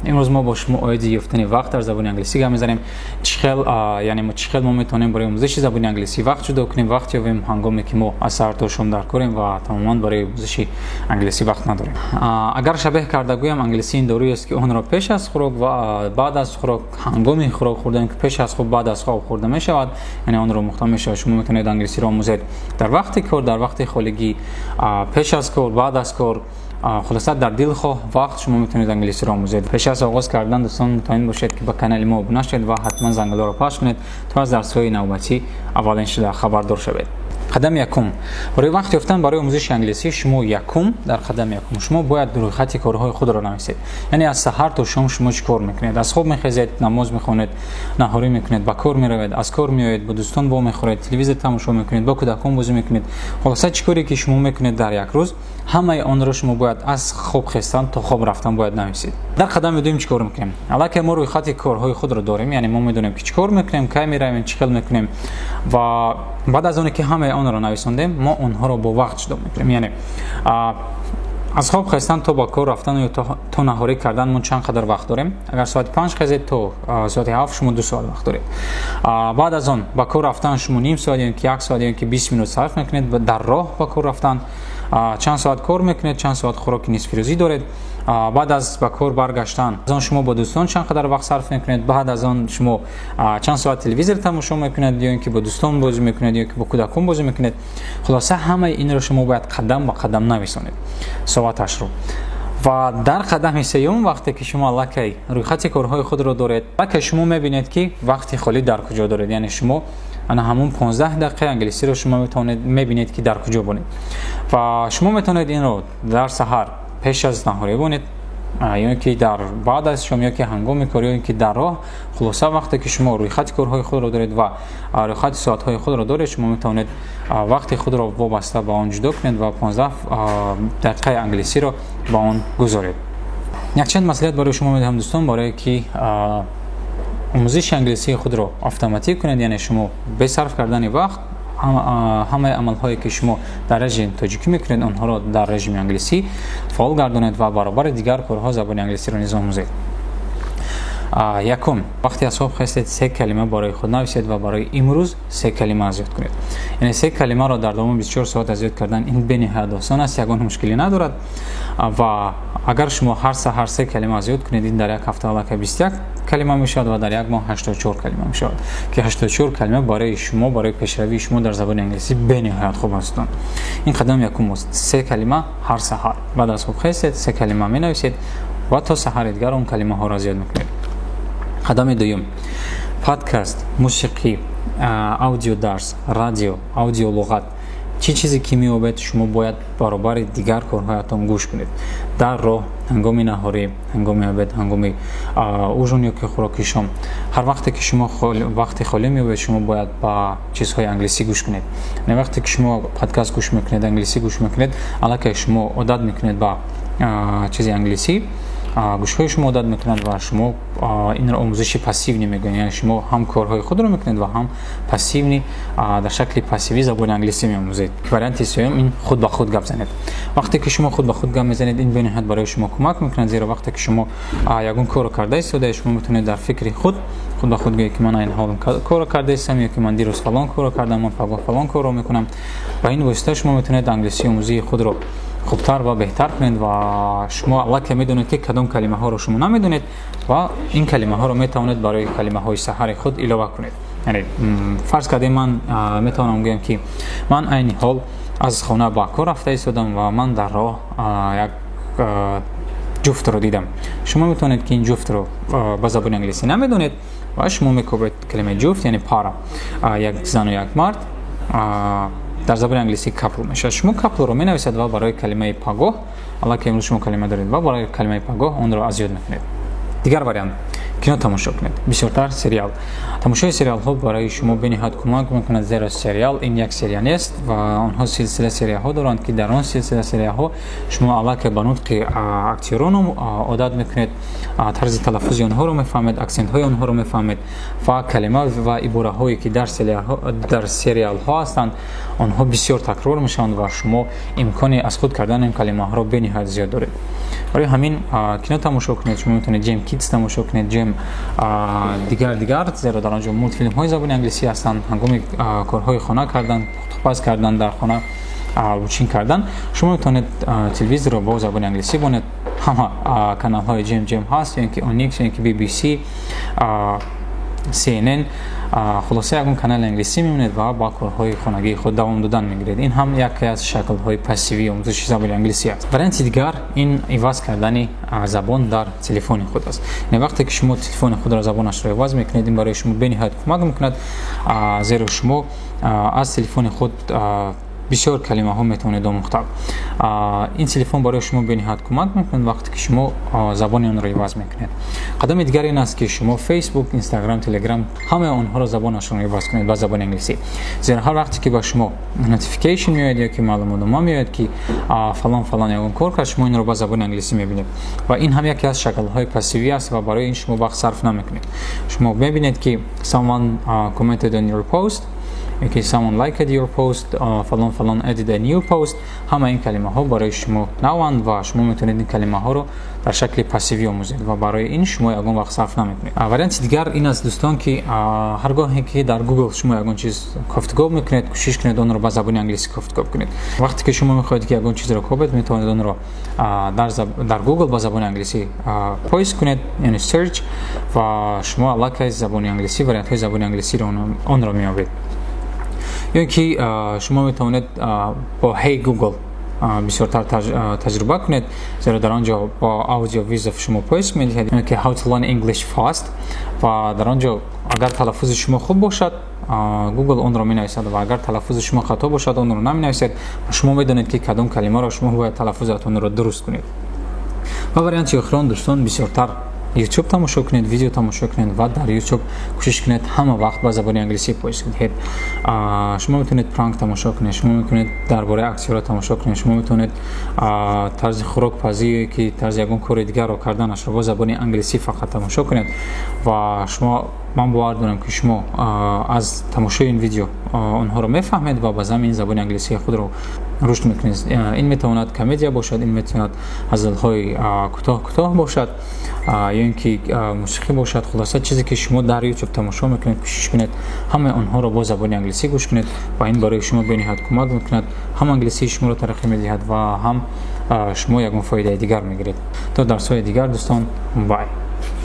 Имрӯз мо бо шумо оиди ёфтани вақт дар забони англисӣ гап мезанем. Чӣ хел, яъне мо чӣ хел мо метавонем барои омӯзиши забони англисӣ вақт ҷудо кунем, вақт ёбем, ҳангоме ки мо аз саҳар то шом дар корем ва тамоман барои омӯзиши англисӣ вақт надорем. Агар шабеҳ карда гӯям, англисӣ ин доруест, ки онро пеш аз хӯрок ва баъд аз хӯрок, ҳангоми хӯрок хӯрдан, ки пеш аз хоб, баъд аз хоб хӯрда мешавад, яъне онро омӯхта мешавад. Шумо метавонед англисиро омӯзед дар вақти кор, дар вақти холигӣ, пеш аз кор, баъд аз кор, хулоса, дар дилхоҳ вақт шумо метавонед англисиро омӯзед. Пеш аз оғоз кардан, дӯстон, мутмаин бошед, ки ба канали мо обуна шавед ва ҳатман зангӯларо пахш кунед, то аз дарсҳои навбатӣ аввалин шуда хабардор шавед. Қадами якум барои вақт ёфтан барои омӯзиши англисӣ: шумо якум, дар қадами якум шумо бояд рӯйхати корҳои худро нависед, яъне аз саҳар то шом шумо чӣ кор мекунед. Аз хоб мехезед, намоз мехонед, наҳорӣ мекунед, ба кор меравед, аз кор меоед, бо дӯстон вомехӯред, телевизор тамошо мекунед, бо кӯдакон бозӣ мекунед. Хулоса, чӣ коре ки шумо мекунед дар як рӯз, ҳамаи онро шумо бояд аз хоб хестан то хоб рафтан бояд нависед. Дар қадами дуюм чӣ кор мекунем? Аллакай мо рӯйхати корҳои худро дорем, яъне мо медонем, ки чӣ кор мекунем, кай меравем, чӣ хел мекунем. Ва баъд аз оне ки ҳамаи онро нависондем, мо онҳоро бо вақт ҷудо мекунем, яъне аз хоб хестан то ба кор рафтан ё то наҳорӣ кардан мо чанд қадар вақт дорем. Агар соати 5 хезед, то соати 7 шумо 2 соат вақт доред. Баъд аз он ба кор рафтан шумо ним соат ё ки як соат ё ки 20 минут сарф мекунед. Дар роҳ ба кор рафтан чанд соат кор мекунед, чанд соат хӯроки нисфирӯзӣ доред. Баъд аз ба кор баргаштан аз он шумо бо дӯстон чанд қадар вақт сарф мекунед. Баъд аз он шумо чанд соат телевизор тамошо мекунед ё ин ки бо дӯстон бозӣ мекунед, ё ки бо кӯдакон бозӣ мекунед. Хулоса, ҳамаи инро шумо бояд қадам ба қадам нависонед соаташро. Ва дар қадами сеюм, вақте ки шумо аллакай рӯйхати корҳои худро доред, аллакай шумо мебинед, ки вақти холӣ дар куҷо доред, яъне шумо ана ҳамун 15 дақиқа англисиро шумо метавонед мебинед, ки дар куҷо бонед. Ва шумо метавонед инро дар саҳар пеш аз наҳорӣ бонед ё ки дар баъд аз шом, ё ки ҳангоми кор, ё ки дар роҳ. Хулоса, вақте ки шумо рӯйхати корҳои худро доред ва рӯйхати соатҳои худро доред, шумо метавонед вақти худро вобаста ба он ҷудо кунед ва 15 дақиқаи англисиро ба он гузоред. Якчанд маслиҳат барои шумо медиҳам, дӯстон, барое ки омӯзиши англисии худро автоматик кунед, яъне шумо бе сарф кардани вақт ҳамаи амалҳое ки шумо дар режими тоҷикӣ мекунед, онҳоро дар режими англисӣ фаъол гардонед ва баробари дигар корҳо забони англисиро низ омӯзед. Якум, вақте аз хоб хестед, се калима барои худ нависед ва барои имрӯз се калима аз ёд кунед. Яъне се калимаро дар давоми 24 соат аз ёд кардан ин бениҳоят осон аст, ягон мушкилӣ надорад. Ва агар шумо ҳар саҳар се калима аз ёд кунед, ин дар як ҳафта аллакай 21 калима мешавад ва дар як моҳ 84 калима мешавад, ки 84 калима барои шумо, барои пешравии шумо дар забони англисӣ бениҳоят хуб аст. Ин қадам якум аст: се калима ҳар саҳар баъд аз хоб хестед, се калима менависед ва то саҳари дигар он калимаҳоро аз ёд мекунед. Қадами дуюм: подкаст, мусиқӣ, аудиодарс, радио, аудиолуғат, чӣ чизе ки меёбед, шумо бояд баробари дигар корҳоятон гӯш кунед. Дар роҳ, ҳангоми наҳорӣ, ҳангоми обед, ҳангоми ужин ё ки хӯроки шом, ҳар вақте ки шумо вақти холӣ меёбед, шумо бояд ба чизҳои англисӣ гӯш кунед. Вақте ки шумо подкаст гӯш мекунед, англисӣ гӯш мекунед, аллакай шумо одат мекунед ба чизи англисӣ, гӯшҳои шумо одат мекунад ва шумо инро омӯзиши пассивный мегӯянд, яъне шумо ҳам корҳои худро мекунед ва ҳам пассивный, дар шакли пассивӣ забони англисӣ меомӯзед. Варианти сеюм ин худ ба худ гап занед. Вақте ки шумо худ ба худ гап мезанед, ин бениҳоят барои шумо кӯмак мекунад, зеро вақте ки шумо ягон корро карда истодаед, шумо метавонед дар фикри худ худ ба худ гӯед, ки ман айн ҳол корро карда истам ё ки ман дирӯз фалон корро кардам, ман пагоҳ фалон корро мекунам. Ба ин восита шумо метавонед англисӣ омӯзии худро хубтар ва беҳтар кунед ва шумо аллакай медонед, ки кадом калимаҳоро шумо намедонед ва ин калимаҳоро метавонед барои калимаҳои саҳари худ илова кунед. Яъне фарз кардем, ман метавонам гӯям, ки ман айни ҳол аз хона ба кор рафта истодам ва ман дар роҳ як ҷуфтро дидам. Шумо метавонед, ки ин ҷуфтро ба забони англисӣ намедонед ва шумо мекобед калимаи ҷуфт, яъне пара, як зану як мард, дар забони англисӣ couple мешавад. Шумо couple ро менависед ва барои калимаи пагоҳ, аллакай имрӯз шумо калима доред, ва барои калимаи пагоҳ онро аз ёд мекунед. Дигар вариант: Кино тамошо кунед, бисёртар сериал. Тамошои сериалҳо барои шумо бениҳоят кӯмак мекунад, зеро сериал ин як серия нест ва онҳо силсила серияҳо доранд, ки дар он силсила серияҳо шумо аллакай ба нутқи актёрон одат мекунед, тарзи талаффузи онҳоро мефаҳмед, аксентҳои онҳоро мефаҳмед ва калима ва ибораҳое, ки дар сериалҳо ҳастанд, онҳо бисёр такрор мешаванд ва шумо имкони аз худ кардани ин калимаҳоро бениҳоят зиёд доред. Барои ҳамин кино тамошо кунед. Шумо метавонед Ҷем Kids тамошо кунед, Ҷем дигар, зеро дар он ҷо мултфилмҳои забони англисӣ ҳастанд. Ҳангоми корҳои хона кардан, пухтупаз кардан дар хона, учин кардан, шумо метавонед телевизорро бо забони англисӣ бонед. Ҳама каналҳои Ҷем ҳаст, ё ин ки Onyx, ё ин ки BBC, CNN, хулоса ягон канали англисӣ мемонед ва ба корҳои хонагии худ давом додан мегиред. Ин ҳам яке аз шаклҳои пассивии омӯзиши забони англисӣ аст. Варианти дигар ин иваз кардани забон дар телефони худ аст. Яъне вақте ки шумо телефони худро забонашро иваз мекунед, ин барои шумо бениҳоят кӯмак мекунад, зеро шумо аз телефони худ бисёр калимаҳо метавонед омӯхта. Ин телефон барои шумо бениҳоят кӯмак мекунад, вақте ки шумо забони онро иваз мекунед. Қадами дигар ин аст, ки шумо Facebook, Instagram, Telegram, ҳамаи онҳоро забонашонро иваз кунед ба забони англисӣ. Зеро ҳар вақте ки ба шумо notification меояд ё ки маълумотнома меояд, ки фалон фалон ягон кор кард, шумо инро ба забони англисӣ мебинед. Ва ин ҳам яке аз шаклҳои пассивӣ аст ва барои ин шумо вақт сарф намекунед. Шумо мебинед, ки someone commented on your post, ки someone liked your post, фалон фалон added a new post. Ҳама ин калимаҳо барои шумо наванд ва шумо метавонед ин калимаҳоро дар шакли пассивӣ омӯзед ва барои ин шумо ягон вақт сарф намекунед. Варианти дигар ин аст, дӯстон, ки ҳар гоҳе ки дар Google шумо ягон чиз кофтгоб мекунед, кӯшиш кунед онро ба забони англисӣ кофтгоб кунед. Вақте ки шумо мехоҳед ки ягон чизро кобед, метавонед онро дар Google ба забони англисӣ поиск кунед, яъне search, ва шумо аллакай забони англисӣ, вариантҳои забони англисиро онро меёбед. Ё ки шумо метавонед бо Hey Google бисёртар таҷриба кунед, зеро дар он ҷо бо аудио вызов шумо поиск медиҳед, ки how to learn English fast, ва дар он ҷо агар талаффузи шумо хуб бошад, Google онро менависад ва агар талаффузи шумо хато бошад, онро наменависад. Шумо медонед, ки кадом калимаро шумо бояд талаффузатонро дуруст кунед. Ва варианти охирон, дӯстон, бисёртар YouTube тамошо кунед, видео тамошо кунед ва дар YouTube кӯшиш кунед ҳама вақт ба забони англисӣ поиск диҳед. Шумо метавонед пранк тамошо кунед, шумо метавонед дар бораи актёрҳо тамошо кунед, шумо метавонед тарзи хӯрокпазӣ, ки тарзи ягон кори дигарро карданашро бо забони англисӣ фақат тамошо кунед. Ва шумо, ман бовар дорам, ки шумо аз тамошои ин видео онҳоро мефаҳмед ва ба замин забони англисии худро рушд мекунед. Ин метавонад комедия бошад, ин метавонад ҳазлҳои кӯтоҳ кӯтоҳ бошад, ё ин ки мусиқӣ бошад. Хулоса, чизе ки шумо дар YouTube тамошо мекунед, кӯшиш кунед ҳамаи онҳоро бо забони англисӣ гӯш кунед ва ин барои шумо бениҳоят кӯмак мекунад, ҳам англисии шуморо тараққӣ медиҳад ва ҳам шумо ягон фоидаи дигар мегиред. То дарсҳои дигар, дӯстон, bye.